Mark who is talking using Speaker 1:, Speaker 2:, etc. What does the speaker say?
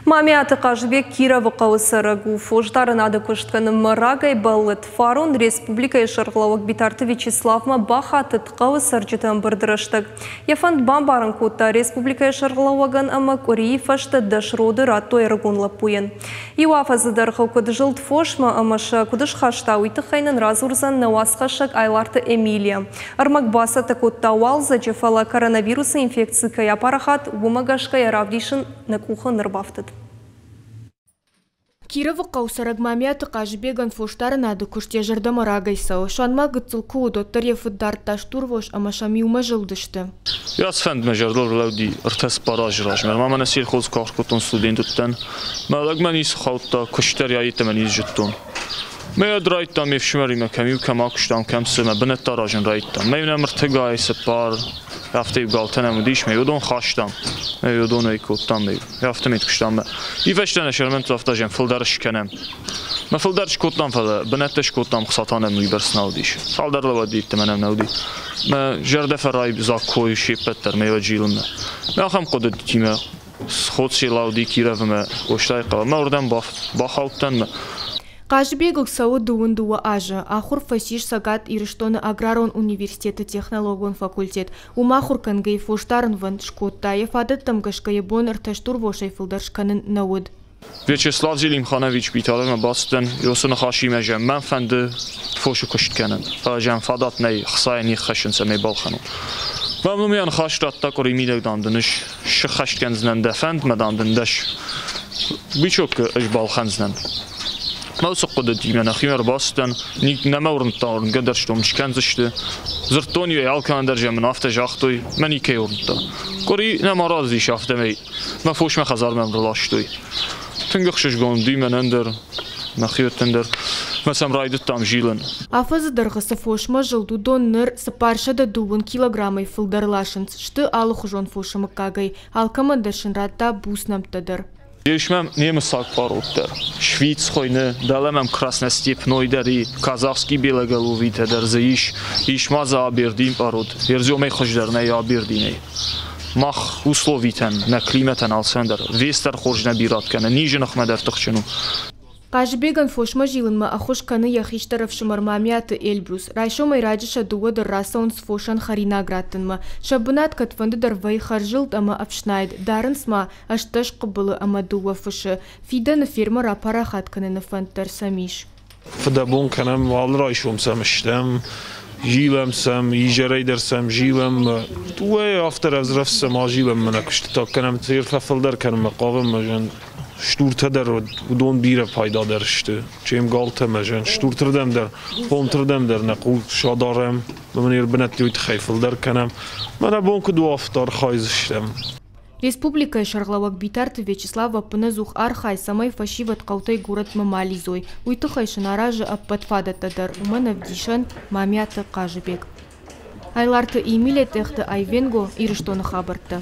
Speaker 1: Мамиаты Хъазыбег Кировы хъӕуы цӕрӕг у. Фосдарынады куыст кӕнынмӕ рагӕй бӕллыд. Фарон республикӕйы сӕргълӕууӕг Битарты Вячеславмӕ бахатыд хъӕуы цӕрджыты ӕмбырды рӕстӕг. Йӕ фӕнд бамбарын кодта республикӕйы сӕргълӕууӕгӕн ӕмӕ къуырийы фӕстӕ 10 роды радтой ӕрыгон лӕппуйӕн. Иу афӕдзы дӕргъы куыд зылд фосмӕ ӕмӕ сӕ куыд схаста, уый тыххӕй нын радзурдзӕн нӕ уацхӕссӕг Айларты Эмилия. Ӕрмӕг бацӕттӕ кодта уалдзӕджы, фӕлӕ коронавирусы инфекци кӕй апарахат, уымӕ гӕсгӕ йӕ равдисын нӕ къухы ныр бафтыд.
Speaker 2: Кировы хъӕуы цӕрӕг Мамиаты Хъазыбегӕн фосдарынады куыст йӕ зӕрдӕмӕ рагӕй цӕуы. Суанг ма гыццыл куы уыд, уӕддӕр йӕ фыд дардта стурвос ӕмӕ сӕм иумӕ зылдысты.
Speaker 3: Ацы фӕнд мӕ зӕрдыл ӕрлӕууыди 3-4 азы размӕ. Ма мӕнӕ сельхоз куы ахуыр кодтон, студент уыдтӕн. Мӕ лӕгмӕ ницы хаудта, куыст дӕр йеддӕмӕ ницы зыдтон. Мӕ уӕд райдыдтам ме фсымӕримӕ, кӕм-иу кӕм акуыстам, кӕм цы, мӕ бынӕттӕ аразын райдыдтам. Мӕ иу нӕм ӕртыгай, цыппар, афтӕ-иу галтӕ нӕм уыдис, мӕ уыдон хастам, мӕ уыдонӕй кодтам, мӕ афтӕмӕй куыстам. Мӕ ивӕзтӕ нӕ сӕрмӕнтты афтӕ зӕм фылдӕр скӕнӕм. Мӕ фылдӕр скодтам, фӕлӕ бынӕттӕ скодтам, хца та нӕм уыйбӕрц нӕ уыдис. Цалдӕр лӕвӕрдтӕ мӕ нӕм нӕ уыди. Мӕ зӕрдӕ фӕрайдзаг кой се ппӕт дӕр мӕ зилынмӕ. Мӕ ахӕм хъуыдытимӕ Сходселауди Кировмӕ Къостайыхъӕуы ӕмӕ уырдӕм бахаудтӕн.
Speaker 2: Хъазыбегыл цӕуы 22 азы. Ахуыр фӕцис Цӕгат Ирыстоны аграрон университеты технологон факультет. Уым ахуыр кӕнгӕйӕ фосдарынвӕнд скодта. Йӕ фадӕттӕм гӕсгӕ йӕ бон 3 стурвосӕй фылдӕр скӕнын нӕ уыд.
Speaker 3: Вячеслав Зелимханович Битаровмӕ бацыдтӕн, уыцы ныхасимӕ зӕгъ, мӕн фӕнды фосы куыст кӕнын, фӕлӕ зӕгъ, фадат нӕй, хцайӕ не ххӕссын, цӕмӕй балхӕнон. Мӕм уым йӕ ныхас радта къуыри мидӕг, дам дын ӕз сыххӕст кӕндзынӕн дӕ фӕнд, мӕ дам дын дӕс бичокы ӕз балхӕндзынӕн. Мӕ уыцы хъуыдытимӕ нӕхимӕ ӕрбацыдтӕн, нӕ мӕ уырныдта, уырнгӕ дӕр стом скӕндзысты. Дзырдтон-иу алкӕмӕн дӕр, зӕгъ мын афтӕ загътой, мӕ никӕй уырныдта. Къуыри нӕма рацыдис, афтӕмӕй мӕ фос мӕ хӕдзармӕ ӕрластой. Тынг ӕхсызгон уыди мӕнӕн дӕр, мӕхиуӕттӕн дӕр. Мӕ сӕм райдыдтам зилын.
Speaker 2: Афӕдзы дӕргъы цы фосмӕ зылд, уыдон ныр 420 килограммӕй фылдӕр ласынц. Сты алыхуызон фосы мыггагӕй. Алкӕмӕн дӕр сын радта буц нӕмттӕ дӕр.
Speaker 3: Ис мӕм немыцаг парод дӕр. Швиц хуыйны, дӕлӕ мӕм красностепной дӕр и, казахский белоголовитӕ дӕр дзы ис. Ис ма дзы Абердин парод. Ердзёмӕй хуыздӕр нӕй Абердинӕй. Мах условитӕн, нӕ климатӕн алцӕмӕн дӕр вес дӕр хорз нӕ бирӕт кӕны, низы ныхмӕ дӕр тыхджын у.
Speaker 2: Хъазыбегӕн фосмӕ зилынмӕ ӕххуыс кӕны йӕ хистӕр ӕфсымӕр Мамиаты Эльбрус. Райсомӕй раджы сӕ дыууӕ дӕр рацӕуынц фосӕн хӕринаг раттынмӕ. Сӕ бынат кӕдфӕнды дӕр вӕййы хӕрззылд ӕмӕ ӕфснайд. Дарынц ма 18 хъыбылы ӕмӕ 2 фысы. Фидӕны фермӕ рапарахат кӕныны фӕнд дӕр сӕм ис.
Speaker 4: Фыдӕбон кӕнӕм, алы райсом сӕм стӕм, зилӕм сӕм, изӕрӕй дӕр сӕм зилӕм. Дыууӕ афтӕ рӕвдз-рӕвдз сӕм азилӕм, мӕнӕ куыстытӕ кӕнӕм, фӕфылдӕр кӕнынмӕ хъавӕм, стуртӕ дӕр уыдон бирӕ пайдадӕр сты. Чем галтӕ мӕ зӕн стуртырдӕм дӕр, хъомтырдӕм дӕр нӕ хъул садарӕм, мӕ не рбынӕтты уый тыххӕй фылдӕр кӕнӕм. Мӕнӕ бон куыд у, афтӕ архайдзыстӕм.
Speaker 2: Республикӕйы сӕргълӕууӕг Битарты Вячеслав ӕппынӕдзух архайы, цӕмӕй фӕсивӕд хъӕутӕй горӕтмӕ ма лидзой. Уый тыххӕй сын аразы ӕппӕт фадӕттӕ дӕр. Уымӕн ӕвдисӕн Мамиаты Хъазыбег. Айларты Эмилия, Тъехты Айвенго, Ирыстоны хабӕрттӕ.